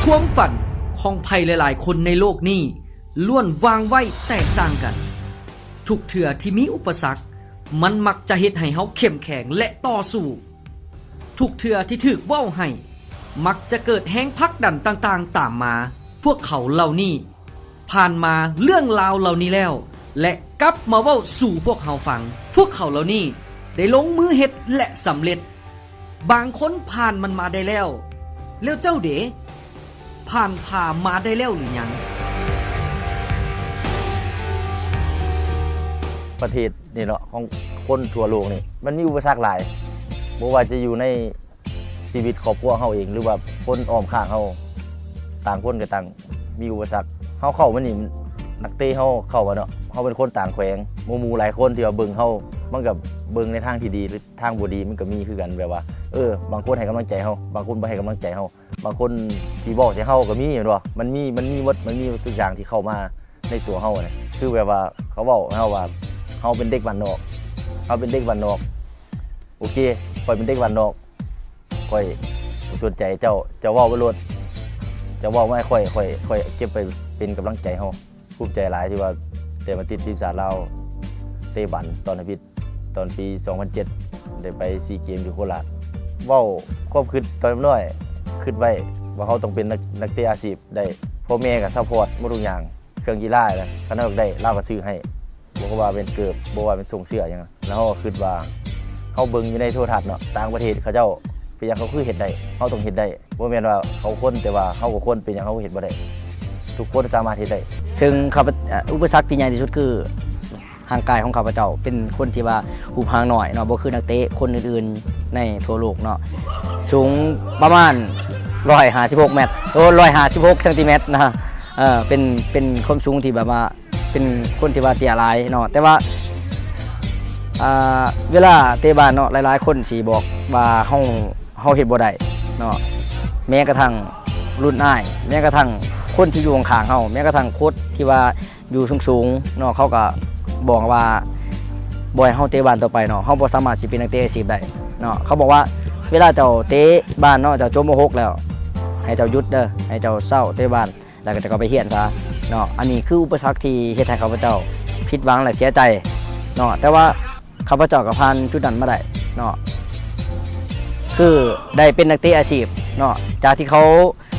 ຄວາມຝັນຂອງໃຜຫຼາຍໆຄົນໃນໂລກນີ້ລ້ວນວາງໄວ້ແຕກຕ່າງກັນ. ທຸກເທື່ອທີ່ມີອຸປະສັກ, ມັນມັກຈະເຮັດໃຫ້ເຮົາເຂັ້ມແຂງ ແລະ ຕໍ່ສູ້. ທຸກເທື່ອທີ່ຖືກເວົ້າໃຫ້, ມັກຈະເກີດແຮງຜັກດັນຕ່າງໆຕາມມາ. ພວກເຂົາເຫຼົ່ານີ້ຜ່ານມາເລື່ອງລາວເຫຼົ່ານີ້ແລ້ວ ແລະ ກັບມາເວົ້າສູ່ພວກເຮົາຟັງ. ພວກເຂົາເຫຼົ່ານີ້ໄດ້ລົງມືເຮັດ ແລະ ສຳເລັດ. ບາງຄົນຜ່ານມັນມາໄດ້ແລ້ວ. ແລ້ວເຈົ້າເດ? ຜ່ານຜ່າມາໄດ້ແລ້ວຫຼືຍັງ? ປະເທດນີ້ເນາະ ຂອງຄົນທົ່ວໂລກນີ້ ມັນມີອຸປະສັກຫຼາຍ. ບໍ່ວ່າຈະຢູ່ໃນຊີວິດຄອບຄົວເຮົາເອງ ຫຼືວ່າຄົນອ້ອມຂ້າງເຮົາ, ຕ່າງຄົນກໍຕ່າງມີອຸປະສັກ. ເຮົາເຂົ້າມານີ້ ນັກເຕະເຮົາເຂົ້າມາເນາະ, ເຮົາເປັນຄົນຕ່າງແຂວງ. ໝູ່ໆຫຼາຍຄົນທີ່ວ່າເບິ່ງເຮົາ, ມັນກໍເບິ່ງໃນທາງທີ່ດີ ຫຼື ທາງບໍ່ດີມັນກໍມີຄືກັນ. ແບບວ່າ ເອີ ບາງຄົນໃຫ້ກຳລັງໃຈເຮົາ, ບາງຄົນບໍ່ໃຫ້ກຳລັງໃຈເຮົາ, ບາງຄົນຊິເວົ້າໃສ່ເຮົາກໍມີ ແມ່ນບໍ່? ມັນມີ, ມັນມີໝົດ, ມັນມີໝົດທຸກຢ່າງທີ່ເຂົ້າມາໃນຕົວເຮົານະ. ຄືແບບວ່າເຂົາເວົ້າໃຫ້ເຮົາວ່າ ເຮົາເປັນເດັກບ້ານນອກ, ເຮົາເປັນເດັກບ້ານນອກ. ໂອເຄ, ຂ້ອຍເປັນເດັກບ້ານນອກ, ຂ້ອຍບໍ່ສົນໃຈເຈົ້າ, ເຈົ້າເວົ້າໄປໂລດ, ເຈົ້າເວົ້າມາໃຫ້ຂ້ອຍ, ຂ້ອຍ, ຂ້ອຍເກັບໄວ້ເປັນກຳລັງໃຈເຮົາ. ພູມໃຈຫຼາຍທີ່ວ່າໄດ້ມາຕິດທີມຊາດລາວເຕະບານຕອນທຳອິດ ຕອນປີສອງພັນເຈັດ ໄດ້ໄປຊີເກມຢູ່ໂຄລາດ. ເວົ້າຄວາມຄິດຕອນນ້ອຍ, ຄິດໄວ້ວ່າເຮົາຕ້ອງເປັນນັກ, ນັກເຕະອາຊີບໄດ້. ພໍ່ແມ່ກໍຊັບພອດໝົດທຸກຢ່າງ, ເຄື່ອງກິລານະ, ຄັນເຮົາຢາກໄດ້ ລາວກໍຊື້ໃຫ້, ບໍ່ວ່າເປັນເກີບ, ບໍ່ວ່າເປັນສົ້ງເສື້ອຫຍັງ. ແລ້ວເຮົາກໍຄິດວ່າ ເຮົາເບິ່ງຢູ່ໃນໂທລະທັດເນາະ, ຕ່າງປະເທດເຂົາເຈົ້າເປັນຫຍັງເຂົາຄືເຮັດໄດ້, ເຮົາຕ້ອງເຮັດໄດ້. ບໍ່ແມ່ນວ່າເຂົາຄົນ, ແຕ່ວ່າເຮົາກໍຄົນ, ເປັນຫຍັງເຮົາເຮັດບໍ່ໄດ້? ທຸກຄົນສາມາດເຮັດໄດ້. ເຊິ່ງຂ້າພະ, ອາ, ອຸປະສັກທີ່ໃຫຍ່ທີ່ສຸດຄືຮ່າງກາຍຂອງຂ້າພະເຈົ້າ ເປັນຄົນທີ່ວ່າຮູບຮ່າງນ້ອຍເນາະ, ບໍ່ຄືນັກເຕະຄົນອື່ນໆໃນທົ່ວໂລກເນາະ. ສູງປະມານຮ້ອຍຫ້າສິບຫົກແມັດ, ໂອ້ ຮ້ອຍຫ້າສິບຫົກເຊັນຕີແມັດນະ. ເອີ ເປັນ, ເປັນຄວາມສູງທີ່ແບບວ່າ ເປັນຄົນທີ່ວ່າເຕ້ຍຫຼາຍເນາະ, ແຕ່ວ່າ ອ່າ ເວລາເຕະບານເນາະ ຫຼາຍໆຄົນຊິບອກວ່າເຮົາ, ເຮົາເຮັດບໍ່ໄດ້ເນາະ. ແມ້ກະທັ່ງລຸ້ນອ້າຍ, ແມ້ກະທັ່ງຄົນທີ່ຢູ່ຂ້າງໆເຮົາ, ແມ້ກະທັ່ງໂຄດທີ່ວ່າຢູ່ສູງໆເນາະ, ເຂົາກະບອກວ່າບໍ່ໃຫ້ເຮົາເຕະບານຕໍ່ໄປເນາະ, ເຮົາບໍ່ສາມາດຊິເປັນນັກເຕະອາຊີບໄດ້ເນາະ. ເຂົາບອກວ່າ ເວລາເຈົ້າເຕະບານເນາະ, ເຈົ້າຈົບ ມ.ຫົກ ແລ້ວ, ໃຫ້ເຈົ້າຢຸດເດີ, ໃຫ້ເຈົ້າເຊົາເຕະບານ. ແລ້ວກໍຈະເຂົ້າໄປຮຽນຊະເນາະ. ອັນນີ້ຄືອຸປະສັກທີ່ເຮັດໃຫ້ຂ້າພະເຈົ້າຜິດຫວັງ ແລະ ເສຍໃຈເນາະ, ແຕ່ວ່າຂ້າພະເຈົ້າກໍຜ່ານຈຸດນັ້ນມາໄດ້ເນາະ, ຄືໄດ້ເປັນນັກເຕະອາຊີບເນາະ. ຈາກທີ່ເຂົາ,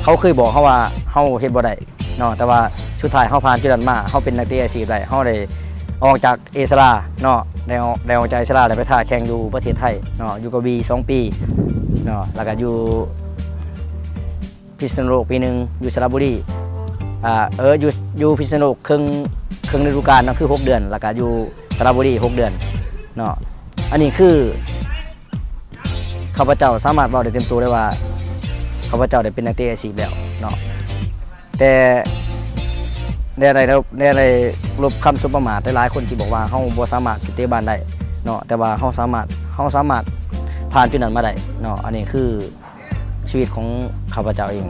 ເຂົາເຄີຍບອກເຮົາວ່າເຮົາເຮັດບໍ່ໄດ້ເນາະ, ແຕ່ວ່າສຸດທ້າຍເຮົາຜ່ານຈຸດນັ້ນມາ, ເຮົາເປັນນັກເຕະອາຊີບໄດ້, ເຮົາໄດ້ອອກຈາກເອສລາເນາະ, ໄດ້ອອກ, ໄດ້ອອກຈາກເອສລາ ແລ້ວໄປທ້າແຂ່ງຢູ່ປະເທດໄທເນາະ, ຢູ່ກະບີສອງປີເນາະ, ແລ້ວກໍຢູ່ ພິສະນຸໂລກປີໜຶ່ງ, ຢູ່ສະລະບູລີ ອ່າ ເອີ ຢູ່, ຢູ່ພິສະນຸໂລກເຄິ່ງ, ເຄິ່ງລະດູການເນາະ, ຄືຫົກເດືອນ, ແລ້ວກະຢູ່ສະລະບູລີຫົກເດືອນເນາະ. ອັນນີ້ຄືຂ້າພະເຈົ້າສາມາດເວົ້າໄດ້ເຕັມໂຕເລີຍວ່າ ຂ້າພະເຈົ້າໄດ້ເປັນນັກເຕະອາຊີບແລ້ວເນາະ, ແຕ່ ແຕ່ໄດ້ລົບ, ແຕ່ໄດ້ລົບຄຳສົບປະໝາດຫຼາຍໆຄົນທີ່ບອກວ່າເຮົາບໍ່ສາມາດຊິເຕະບານໄດ້ເນາະ, ແຕ່ວ່າເຮົາສາມາດ, ເຮົາສາມາດຜ່ານຈຸດນັ້ນມາໄດ້ເນາະ. ອັນນີ້ຄື ຊີວິດຂອງຂ້າພະເຈົ້າເອງ